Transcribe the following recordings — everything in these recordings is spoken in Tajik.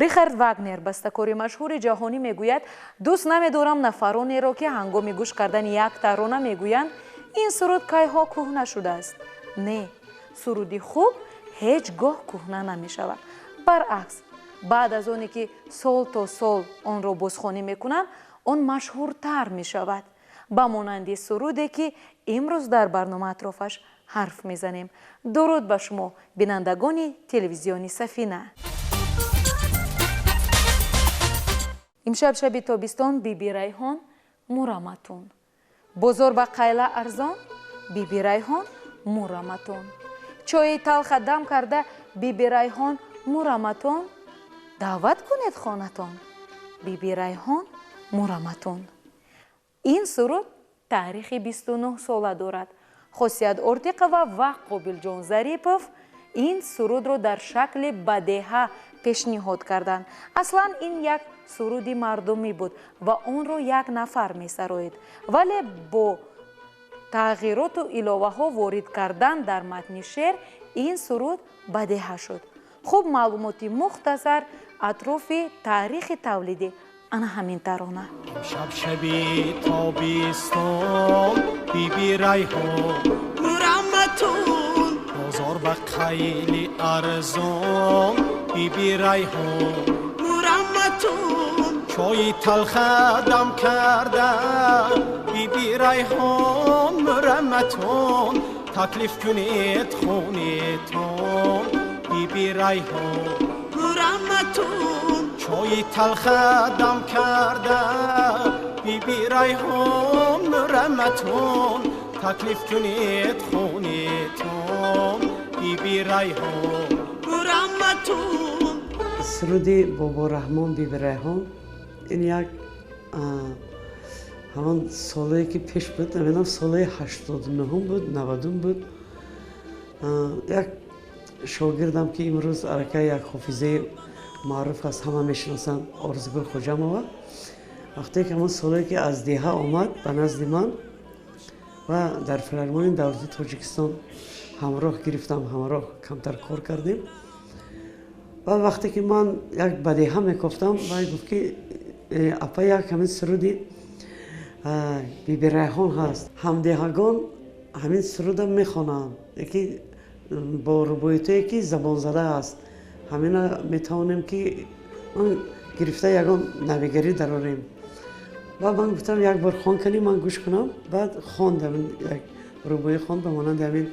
Рихард Вагнер, бастакори машҳури ҷаҳонӣ, мегӯяд: дӯст намедорам нафаронеро, ки ҳангоми гӯш кардани як тарона мегӯянд, ин суруд кайҳо кӯҳна шудааст. Не, суруди хуб ҳеҷ гоҳ кӯҳна намешавад. Баръакс, баъд аз оне ки сол то сол онро бозхонӣ мекунанд, он машҳуртар мешавад. Ба монанди суруде, ки имрӯз дар барнома атрофаш ҳарф мезанем. Дуруд ба шумо, бинандагони телевизиони Сафина. Имшаб шаби тобистон, Биби Райҳон мураматун. Бозор ба қайла арзон, Биби Райҳон мураматун. Чои талха дам карда, Биби Райҳон мураматун. Даъват кунед хонатон, Биби Райҳон мураматун. Ин суруд таърихи 29 сола дорад. Хосият Ортиқова ва Қобилҷон Зарипов ин сурудро дар шакли бадеҳа пешниҳод карданд. Аслан ин як суруди мардумӣ буд ва онро як нафар месароид, вале бо тағйироту иловаҳо ворид кардан дар матни шеър ин суруд бадеҳа шуд. Хуб, маълумоти мухтасар атрофи таърихи тавлиди ана ҳамин тарона. Шаб шаби тобистон, Биби Райҳон мураматун. Бозор ба қайли арзон, Биби Райҳон мураматун. Чои талха дам карда, Биби Райҳон мураматун. Таклиф кунед хонетон, Биби Райҳон мураматун. Чои талха дам карда, Биби Райҳон мураматун. Таклиф кунед хонетон, Биби Райҳон мураматун. Суруди Бобо Раҳмон Биби Райҳон ин як ҳамон солое ки пеш буд, намедонам, солаи 89-ум буд, 90-ум буд. Як шогирдам, ки имрӯз аллакай як ҳофизаи маъруф аст, ҳама мешиносанд, Орзугул Хоҷамова, вақте ки ҳамон солое ки аз деҳа омад ба назди ман ва дар филармонияи давлати Тоҷикистон ҳамроҳ гирифтам, ҳамроҳ камтар кор кардем. Ва вақте ки ман як бадеҳа мекофтам, вай гуфт, ки апа, як ҳамин суруди Биби Райҳон ҳаст, ҳамдеҳагон ҳамин суруда мехонанд, яки бо рубоитое ки забонзада аст, ҳамина метавонем ки гирифта ягон навигарӣ дарорем. Ва ман гуфтам, як бор хон кунӣ, ман гӯш кунам. Баъд хондам, як рубоӣ хонд ба монанди ҳамин: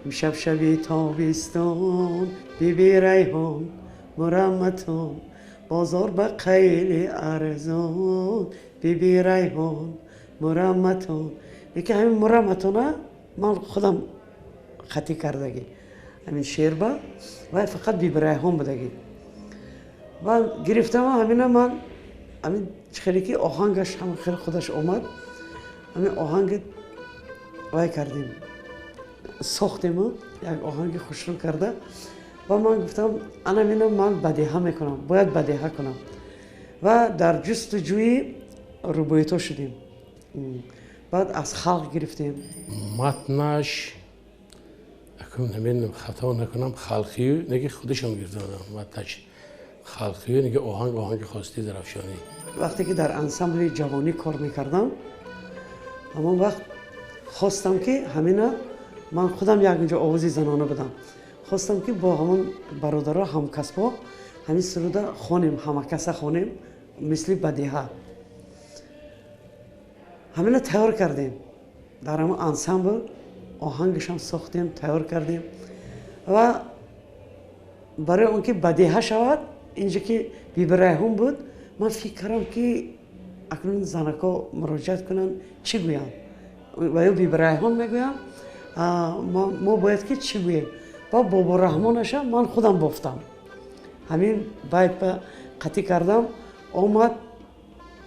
имшаб шаби тобистон, Биби Райҳон мураматон, бозор ба қайли арзон, Биби Райҳон мураматон. Яки ҳамин мураматона ман худам хатӣ кардагӣ ҳамин шеърба, ва фақат Биби Райҳон будагӣ. Ва гирифтам ҳамина, ман ҳамин хеле ки оҳангаш ҳам хеле худаш омад, ҳамин оҳанги вай кардем, сохтему як оҳанги хушрӯ карда. Ва ман гуфтам, анамина ман бадеҳа мекунам, бояд бадеҳа кунам. Ва дар ҷустуҷӯи рубоитҳо шудем, баъд аз халқ гирифтем. Матнаш намедонам, хато накунам, халқию неки худашон гирифтанд, матнаш халқию неки оҳанг оҳанги хости Зарафшонӣ. Вақте ки дар ансамбли ҷавонӣ кор мекардам, ҳамон вақт хостам, ки ҳамина ман худам як инҷо овози занона будам, хостам, ки бо ҳамон бародаро, ҳамкасбо ҳамин суруда хонем, ҳамакаса хонем мисли бадеҳа. Ҳамина тайёр кардем дар ҳамон ансамбл, оҳангашам сохтем, тайёр кардем. Ва барои он ки бадеҳа шавад, инҷо ки Биби Райҳон буд, ман фикр кардам, ки акнун занако муроҷиат кунанд, чӣ гӯянд? Ва ё Биби Райҳон мегӯянд, мо бояд ки чӣ гӯем? Ва Бобо Раҳмонаша ман худам бофтам, ҳамин байт ба қатӣ кардам, омад,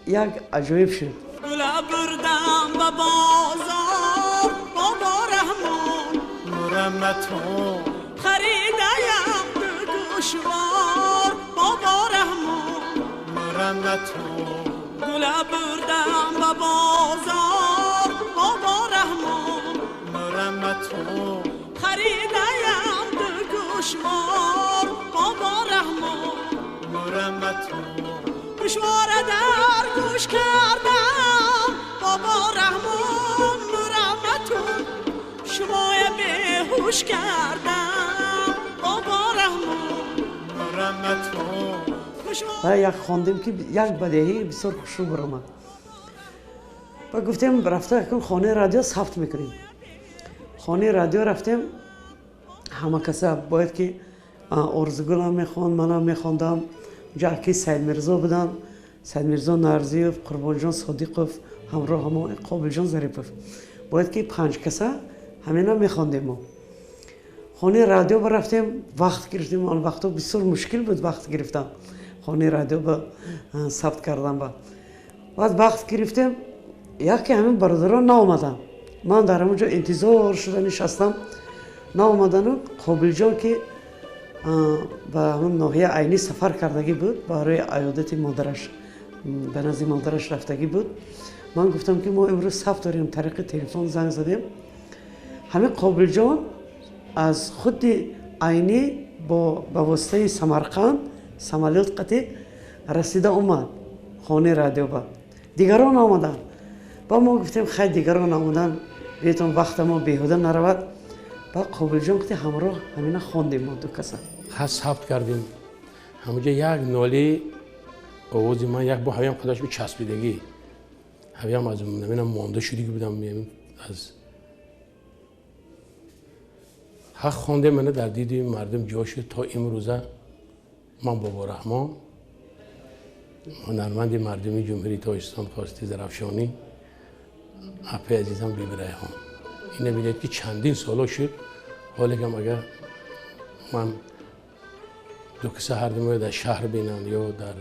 як аҷоиб шуд. Гула бурдам ба бозор, Бобо Раҳмон мураматон. Харидаям ду гӯшвор, Бобо Раҳмон мураматон. Гула бурдам ба бозор, Бобо Раҳмон мураматон. Харидаям ду гӯшвор, Бобо Раҳмон. мураматун. Гӯшвора дар гӯш кардам, Бобо Раҳмон мураматун. Шумоя беҳуш кардам, Бобо Раҳмон мураматун. Ва як хондем ки як бадеҳӣ бисёр хушрӯ баромад. Ва гуфтем рафта якун хонаи радио сабт мекунем. Хонаи радио рафтем, ҳама каса бояд ки Орзугулам мехонд, манам мехондам. Унҷа аки Саидмирзо буданд, Саидмирзо Нарзиев, Қурбонҷон Содиқов, ҳамроҳ ҳамо Қобилҷон Зарипов. Бояд ки панҷ каса ҳамина мехондем мо. Хонаи радио ба рафтем, вақт гирифтем. Он вақтҳо бисёр мушкил буд вақт гирифтан. Хонаи радио ба сабт кардан ба. Баъд вақт гирифтем, яке ҳамин бародарон наомаданд. Ман дар ҳамон ҷо интизор шуда нишастам, наомадану Қобилҷон ки ба ҳамон ноҳия Айнӣ сафар кардагӣ буд, барои аёдати модараш, ба назди модараш рафтагӣ буд. Ман гуфтам ки мо имрӯз сабт дорем, тариқи телефон занг задем. Ҳамин Қобилҷон аз худи Айнӣ ба воситаи Самарқанд самолёт қатӣ расида омад хонаи радио ба. Дигарон омаданд. Ба мо гуфтем хай дигарон омаданд, бетон вақта мо беҳуда наравад. Ба Қобилҷон қати ҳамроҳ ҳамина хондем мо ду каса. Ха сабт кардем. Ҳамонҷо як ноли овози ман як бо ҳавиям худаш часпидагӣ. Ҳавиям аз наминам монда шудагӣ будам аз ҳақ хондем, мана дар диди мардум ҷо шуд то имрӯза. Ман Бобо Раҳмон, ҳунарманди мардумии Ҷумҳурии Тоҷикистон, хости Зарафшонӣ, апаи азизам Биби Райҳон. Ина бинед ки чандин соло шуд, ҳолекам агар ман ду киса ҳар ду дар шаҳр бинам ё дар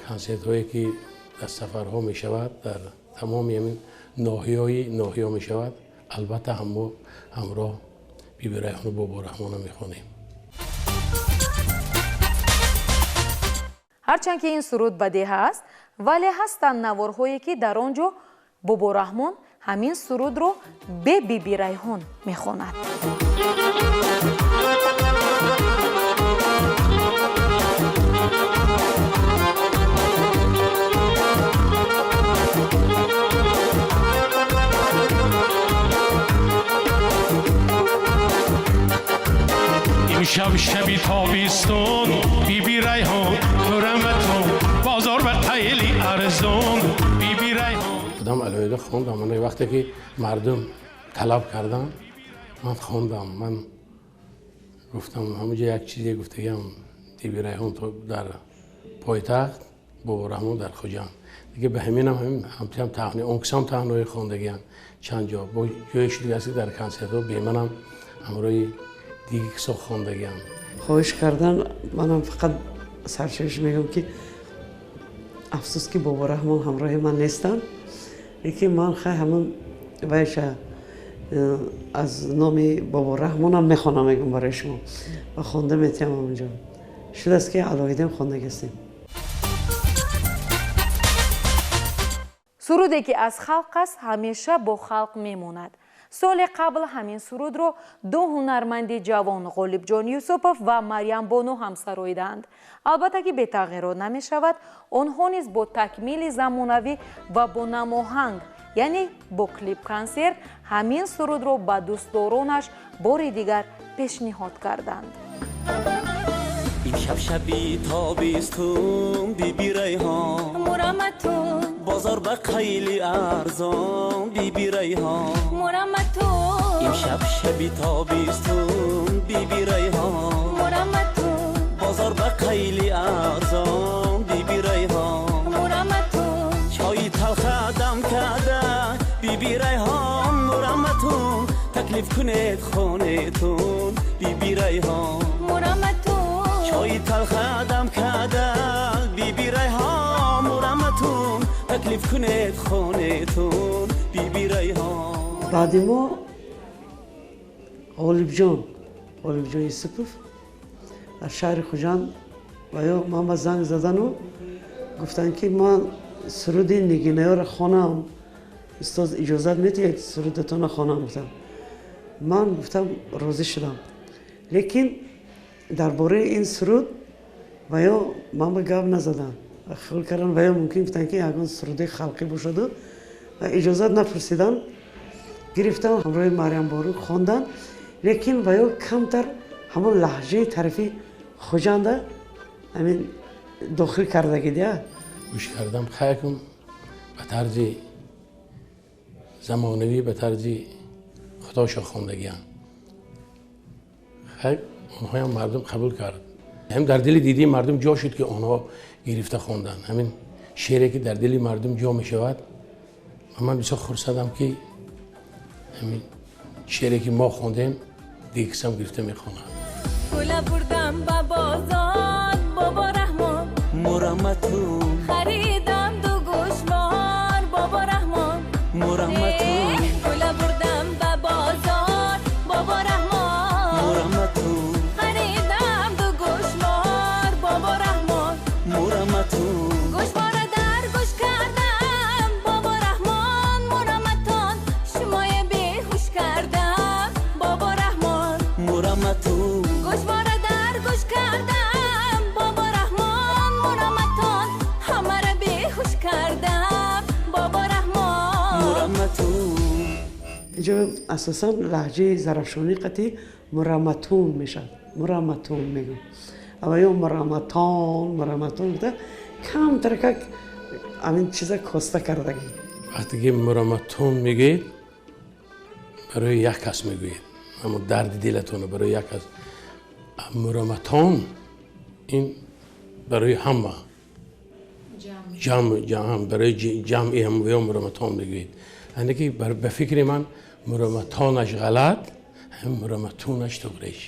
консертҳое ки дар сафарҳо мешавад, дар тамоми ҳамин ноҳияҳои ноҳия мешавад, албатта ҳамроҳ Биби Райҳону Бобо Раҳмонро мехонем. Ҳарчанд ки ин суруд бадеҳа аст, вале ҳастанд наворҳое ки дар он ҷо Бобо Раҳмон ҳамин сурудро бе Биби Райҳон мехонад. Имшаб шаби тобистон, Биби Райҳон мураматон, бозор ба қайли арзон, Биби Райҳон. Худам алоҳида хондам. Ман вақте ки мардум талаб карданд, ман хондам. Ман гуфтам ҳамонҷо як чизе гуфтагиам, Биби Райҳон дар пойтахт, Бобо Раҳмон дар Хуҷанд. Дига ба ҳаминам ҳамтиам таҳни, он кисам таҳнои хондагиам чанд ҷо. Бо ҷое шуд аст ки дар консертҳо беманам ҳамроҳи диги кисо хондагиам. Хоҳиш кардан, манам фақат саршавиш мегӯям ки афсӯс ки Бобо Раҳмон ҳамроҳи ман нестанд, лекин ман хай ҳамон вайша аз номи Бобо Раҳмонам мехонам, мегӯям барои шумо ва хонда метиҳам ҳамонҷо. Шудааст ки алоҳидаам хондагӣ ҳастем. Суруде ки аз халқ аст, ҳамеша бо халқ мемонад. Соли қабл ҳамин сурудро ду ҳунарманди ҷавон Ғолибҷон Юсупов ва Марьям Бону ҳам сароидаанд. Албатта ки бетағйирот намешавад, онҳо низ бо такмили замонавӣ ва бо намоҳанг, яъне бо клип-консерт ҳамин сурудро ба дӯстдоронаш бори дигар пешниҳод карданд. Имшаб шаби тобистон, Биби Райҳон мураматун, бозор ба қайли арзон, Биби Райҳон мураматун. Имшаб шаби тобистон, Биби Райҳон мураматун, бозор ба қайли арзон, Биби Райҳон мураматун. Чойи талха дам карда, Биби Райҳон мураматун, таклиф кунед хонетун, Биби Райҳон мураматун. Чойи талха дам карда, Биби Райҳон мураматун, таклиф кунед хонетун, Биби Райҳон. Баъди мо Ғолибҷон, Ғолибҷон Юсупов дар шаҳри Хуҷанд ва ё ман ба занг задану гуфтанд ки ман суруди Нигинаёро хонам, устоз иҷозат медиҳед сурудатонро хонам? Гуфтам. Ман гуфтам розӣ шудам, лекин дар бораи ин суруд Ва ё ман ба гап назадам, хиёл кардам ва ё мумкин гуфтанд, ки ягон сурудаи халқӣ бошаду ва иҷозат напурсидан, гирифтам, ҳамроҳи Марьям Борук хондан. Лекин ва ё камтар ҳамон лаҳҷаи тарафи Хуҷанда ҳамин дохил кардагидия. Гӯш кардам, хайкум ба тарзи замонавӣ, ба тарзи худошо хондагиам. Хай, онҳоям мардум қабул кард. Ҳам дар дили дидаи мардум ҷо шуд, ки онҳо гирифта хондан. Ҳамин шеъре, ки дар дили мардум ҷо мешавад, ва ман бисёр хурсандам, ки ҳамин шеъре, ки мо хондем, дигар касам гирифта мехонад. Гула бурдам ба бозор, Бобо Раҳмон, Мураматун. Харидам ду гӯшвор, Бобо Раҳмон, Мураматун. Гула бурдам ба бозор, Бобо Раҳмон, Мураматун. Харидам ду гӯшвор, Бобо Раҳмон, Мураматун. Гӯшвора дар гӯш кардам, Бобо Раҳмон, Мураматон, шумоя беҳуш кардам, Бобо Раҳмон, Мураматун. Гӯшвора дар гӯш кардам, Бобо Раҳмон, Мураматон, ҳамаро беҳуш кардам, Бобо Раҳмон. Мураматун. Инҷо асосан лаҳҷаи зарафшонӣ қатӣ мураматун мешавад, мураматун мегӯм, ава ё мураматон, мураматон гуфта камтар как ҳамин чиза коста кардагӣ. Вақте ки мураматон мегӯед, барои як кас мегӯед, аммо дарди дилатонро барои як кас. Мураматон ин барои ҳама ҷамъ, ҷамъ, барои ҷамъи ҳам ё мураматон мегӯед. Яъне ки ба фикри ман мураматонаш ғалат, ҳам мураматонаш туғриш.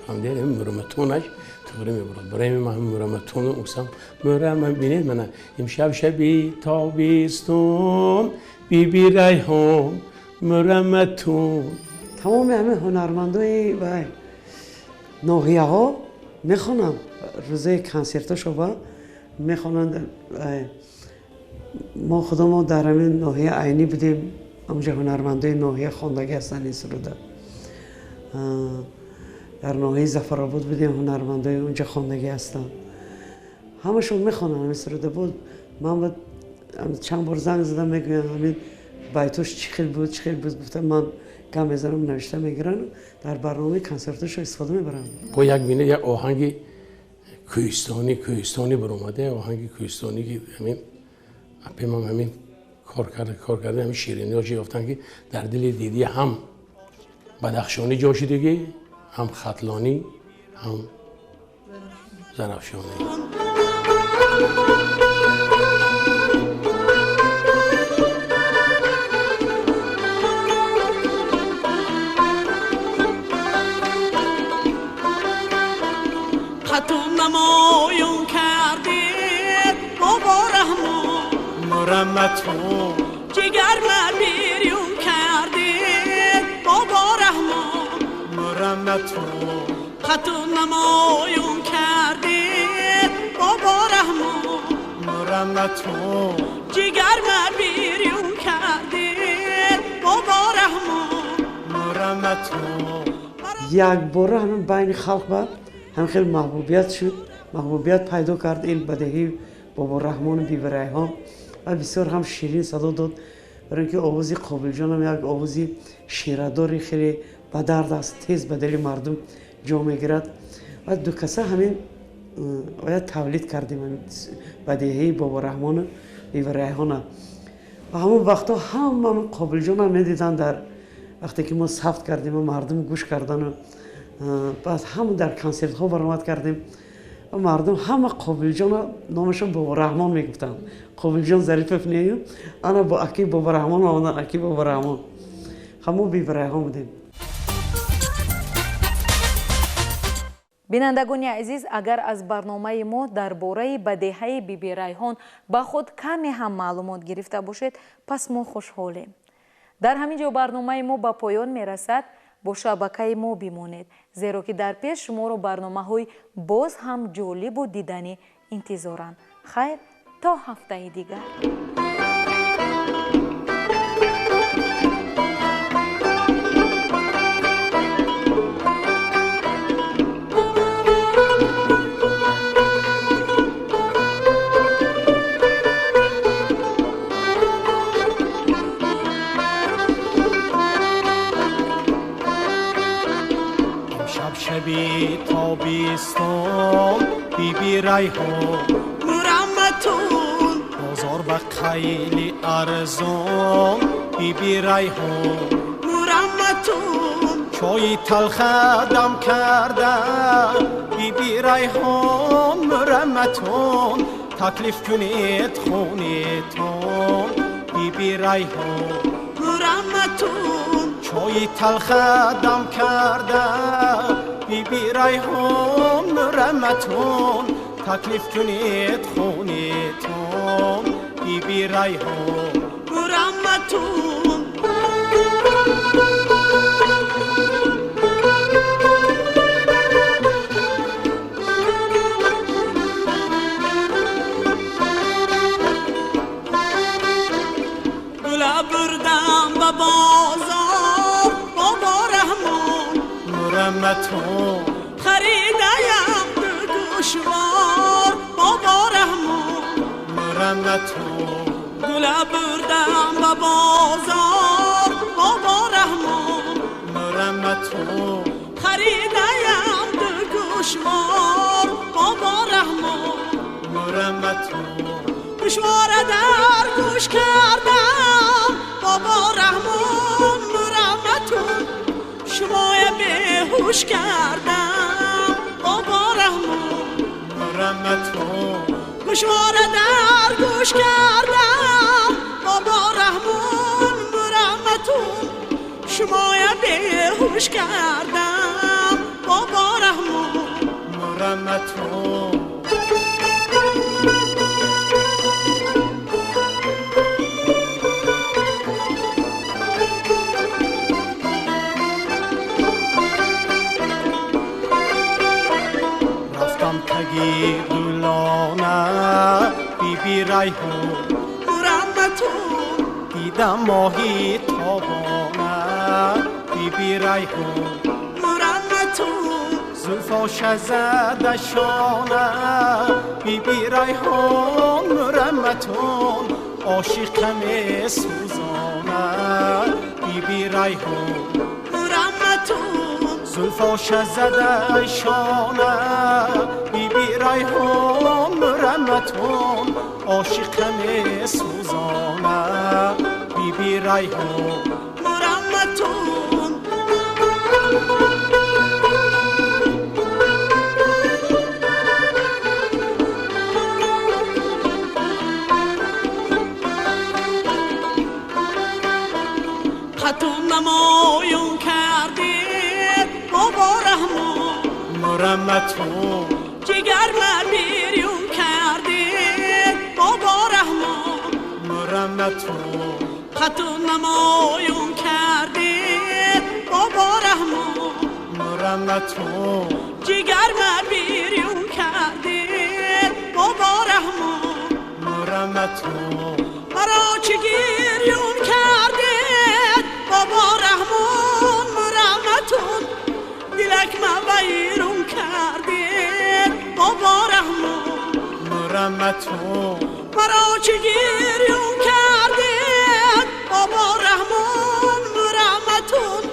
Фаҳмидед? Ҳам мураматонаш туғри мебурад. Барои ман ҳам мураматону гуфтам, мурама бинед, мана имшаб шаби тобистон, Биби Райҳон, мураматон. Тамоми ҳамин ҳунармандои ва ноҳияҳо мехонанд, рӯзаи консертҳошо мехонанд. Мо худомо дар ҳамин ноҳия Айнӣ будем, ҳамҷа ҳунармандои ноҳия хондагӣ ҳастанд ин суруда. Дар ноҳияи Зафаробод будем, ҳунармандои унҷа хондагӣ ҳастанд, ҳамашон мехонанд ҳамин суруда. Буд ман ба чанд бор занг задам, мегӯянд ҳамин байтош чӣ хел буд, чӣ хел буд, гуфтам ман гап мезанам, навишта мегиранд, дар барномаи консертҳошо истифода мебаранд. Бо як бина як оҳанги кӯҳистонӣ, кӯҳистонӣ баромада, оҳанги кӯҳистонӣ, ки ҳамин апемам ҳамин кор карда, кор карда, ҳамин ширинӣҳо ёфтан, ки дар дили диди ҳам бадахшонӣ ҷо шудагӣ, ҳам хатлонӣ, ҳам зарафшонӣ. Қатун намоён кардед, Бобо Раҳмон, Мураматун. Ҷигар бирён кардед, Бобо Раҳмон, Мураматун. Қатун намоён кардед, Бобо Раҳмон, Мураматун. Ҷигар бирён кардед, Бобо Раҳмон, Мураматун. Якбора ҳамин байни халқ ба ҳамин хел маҳбубият шуд, маҳбубият пайдо кард ин бадеҳии Бобо Раҳмону Биби Райҳон ва бисёр ҳам ширин садо дод, барои ин ки овози Қобилҷонам як овози ширадори хеле ба дард аст, тез ба дили мардум ҷо мегирад. Ва ду каса ҳамин оя тавлид кардем ҳамин бадеҳии Бобо Раҳмону Биби Райҳона. Ва ҳамон вақтҳо ҳама Қобилҷонам медиданд, дар вақте ки мо сабт кардем ва мардум гӯш кардану баъд ҳама дар консертҳо баромад кардем ва мардум ҳама Қобилҷона номашон Бобо Раҳмон мегуфтанд. Қобилҷон Зарипов нею, ана бо аки Бобо Раҳмон омадан, аки Бобо Раҳмон. Ҳамо Биби Райҳон будем. Бинандагони азиз, агар аз барномаи мо дар бораи бадеҳаи Биби Райҳон ба худ каме ҳам маълумот гирифта бошед, пас мо хушҳолем. Дар ҳамин ҷо барномаи мо ба поён мерасад. Бо шабакаи мо бимонед, зеро ки дар пеш шуморо барномаҳои боз ҳам ҷолибу диданӣ интизоранд. Хайр, то ҳафтаи дигар. شبی تابستان بی بی ریحان مرمتون بازار به خیلی ارزان بی بی ریحان مرمتون چای تلخ دم کرده بی بی ریحان مرمتون تکلیف کنید خونتون بی بی ریحان مرمتون چای تلخ دم کرده بی بی ریحان مرمتون تکلیف کنید خونتون بی بی ریحان مرمتون گله بردم به بازار بابا رحمان مرمتون خریدیم دو گوشوار بابا رحمان مرمتون گله بردم به بازار بابا رحمان مرمتون خریدیم دو گوشوار بابا رحمان مرمتون گوشواره در گوش کردم بابا رحمان مرمتون شمای بهوش کردم بابا رحمان مرمتون گوشواره در گوش کردم بابا رحمان مرمتون شمای بهوش کردم بابا رحمان مرمتون دولانه بی بی ریحان مرمتون دیدم ماهی تابانه بی بی ریحان مرمتون زلفاش زده شانه بی بی ریحان مرمتون عاشقم سوزانه بی بی ریحان مرمتون زلفاش زده شانه بی بی ریحان مرمتون عاشقم سوزانه بی بی ریحان مرمتون خاتون نمایون کردید بابا رحمان مرمتون جگر بیرون کردید بابا رحمان مرمتون خاتون نمایون کردید بابا رحمان مرمتون جگر بیرون کردید بابا رحمان مرمتون مرا چه گریون کردید بابا رحمان مرمتون دلک ما ویرون کردید بابا رحمان مرمتون مرا چه گریون کردید بابا رحمان مرمتون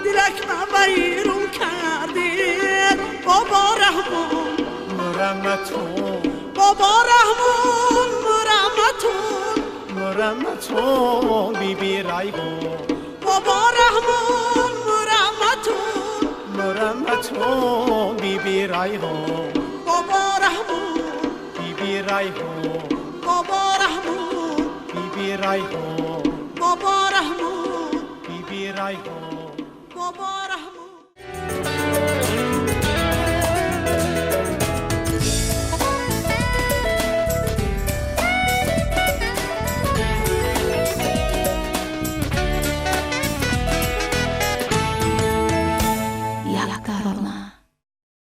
دلک ما ویرون کردید بابا رحمان مرمتون بابا رحمان مرمتون مرمتون بی بی ریحان بابا رحمان مرمتون مرمتون بی بی ریحان بابا رحمان بی بی ریحان بابا رحمان بی بی ریحان بابا رحمان بی بی ریحان بابا